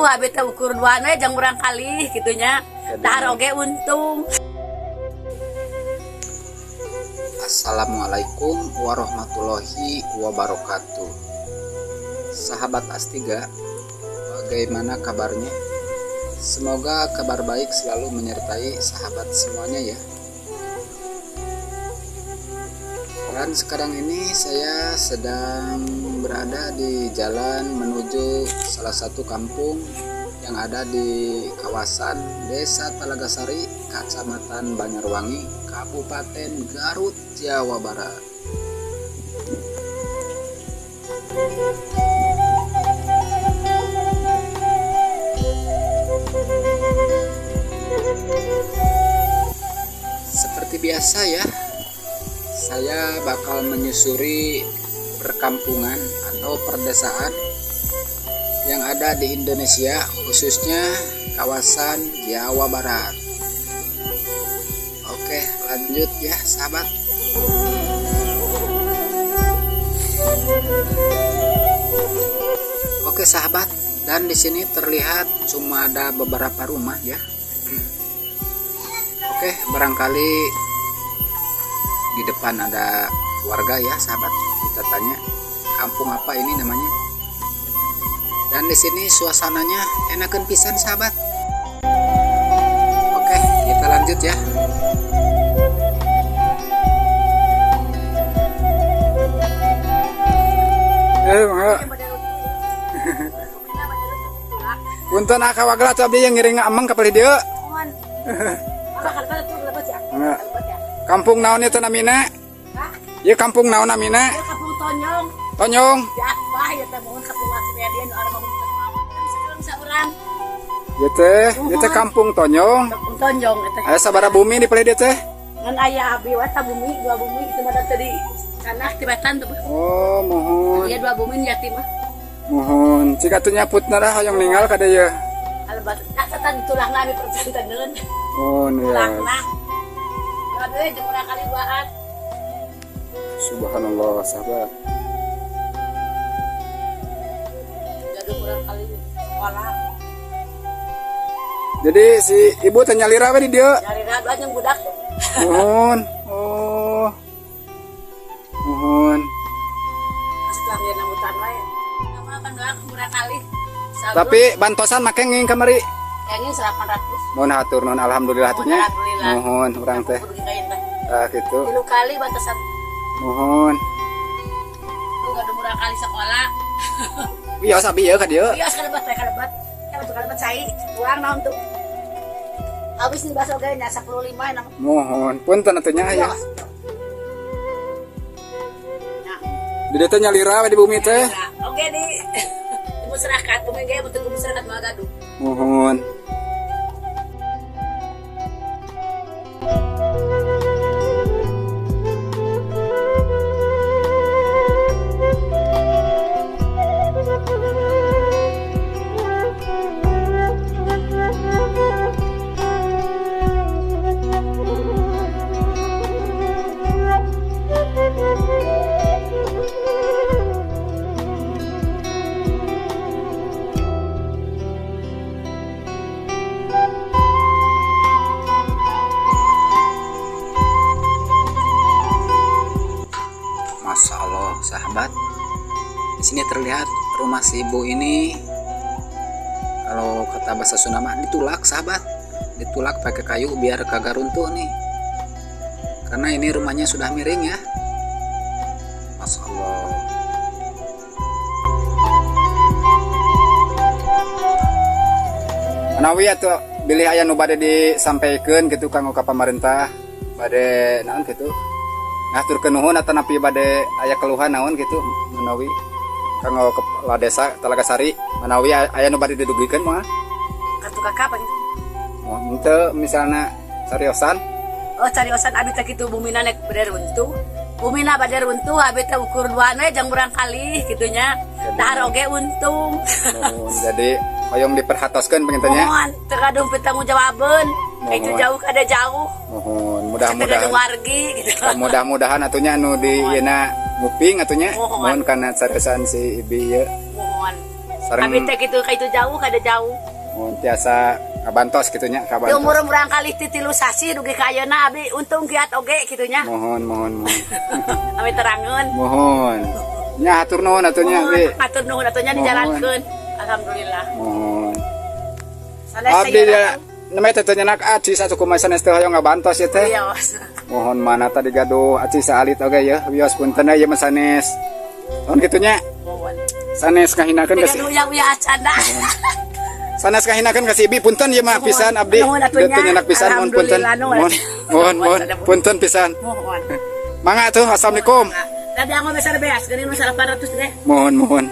Abi teh ukur duaan we jang urang kali kitu nya. Dahar oge untung. Assalamualaikum warahmatullahi wabarakatuh. Sahabat Astiga, bagaimana kabarnya? Semoga kabar baik selalu menyertai sahabat semuanya ya. Dan sekarang ini saya sedang berada di jalan menuju salah satu kampung yang ada di kawasan Desa Talagasari, Kecamatan Banjarwangi, Kabupaten Garut, Jawa Barat. Seperti biasa ya, saya bakal menyusuri perkampungan atau perdesaan yang ada di Indonesia, khususnya kawasan Jawa Barat. Oke, lanjut ya sahabat. Oke sahabat, dan di sini terlihat cuma ada beberapa rumah ya. Oke, barangkali di depan ada warga ya sahabat. Kita tanya kampung apa ini namanya. Dan di sini suasananya enakan pisan sahabat. Oke, kita lanjut ya. Mangga. Punten ah kawagel atuh abdi yang ngiring ameng ka palih dieu. Mohon. Maka kalbat tuh lebat ya. Mangga. Kalbat ya. Kampung naon ieu teh namina? Hah? Ieu kampung naon namina? Ya kampung Tonyong. Tonyong. Ya bah ya teh mohon kampung masih dia nu arah bangun sekarang saurang. Ieu teh kampung Tonyong. Kampung Tonjong eta. Aya sabaraha bumi di palih dieu teh? Ngan aya abi we bumi, dua bumi itu mah tadi tanah tibetan tuh. Oh, mohon. Iya dua bumi yatim mah. Mohon. Cik atuh nyaputna dah hoyong ninggal ka dieu. Albat nah tatan tulangna abi perjanteneun. Oh, iya. Tulangna. Abi we jeung urang kali duaan. Subhanallah, sahabat. Gaduh urang kali sekolah. Jadi si ibu teh nyalira we di dieu. Nyalira dua jeung budak. Mohon. Oh. Mohon. Setelah ngieun rambutan wae. Nama kan doang murah kali. Tapi bantosan make nging kamari. Kayaknya 800. Mohon hatur nuhun alhamdulillah atuh nya. Alhamdulillah. Mohon urang teh. Ah gitu. Tilu kali batasan. Mohon. Lu gaduh murah kali sekolah. Wios abi ieu ka dieu. Iya, kalebat teh kalebat. Kalebat kalebat cai. Uang naon tuh. Habis nih baso ge nya 15 nama. Mohon punten atuh nya ya. Nah, Di dieu teh nyalira we di bumi teh. Oke di masyarakat bumi ge betul ke masyarakat mah gaduh. Mohon. Masya Allah sahabat, di sini terlihat rumah si ibu ini kalau kata bahasa Sunda mah ditulak sahabat, ditulak pakai kayu biar kagak runtuh nih, karena ini rumahnya sudah miring ya. Masya Allah. Manawi atuh bilih aya nu bade disampaikan gitu kanggo ka pamarentah, bade naon gitu, ngaturkeun nuhun atanapi bade aya keluhan naon gitu manawi kanggo kepala desa Talagasari, manawi aya nu bade didugikeun mah. Kartu kakak apa gitu? Oh, henteu misalna cariosan. Oh, cariosan abi teh kitu bumina nek bade runtuh. Bumina bade runtuh abi teh ukur duaan we jang urang kali kitu nya. Dahar oge untung. Mohon, jadi hoyong diperhatoskeun pengen nya. Mohon teu gaduh pertanggungjawabeun. Itu Mohon. jauh kada jauh. Mohon, Teu mudah-mudahan. gaduh wargi gitu. Mudah-mudahan atunya anu di Mohon. yeuna nguping atunya. Mohon. Mohon kana cariosan si ibi ieu. Mohon. Sareng Abi teh kitu ka itu jauh kada jauh. Mun tiasa ngabantos kitu nya, Di kabantos. umur murangkalih ti 3 sasih dugi ka ayeuna abi untung kiat oge kitu nya. Mohon, mohon, mohon. Abi terangeun. Mohon. Nya, hatur nuhun atuh nya, Bi. Hatur nuhun atuh nya Mohon. Dijalankeun. Alhamdulillah. Mohon. Sanes Abdi saya namanya teh nyenak aci satu kumaha sanes teh hoyong ngabantos ya teh. Wios. Mohon, mana tadi gaduh aci saalit oge ya. Wios, punten ya mah sanes. Mohon kitu nya. Mohon. Sanes ngahinakeun ka si Dengan uya-uya acanda. Sanes ngahinakeun ka si Ibi, punten ieu mah pisan abdi. Nuhun atuh nya. Teu nyenak pisan, mohon punten. Alhamdulillah, nuhun. Mohon, mohon, mohon, punten pisan. Mohon. Mangga tuh, assalamualaikum. Tadi aku besar beas, gini masalah 800 deh. Mohon, mohon.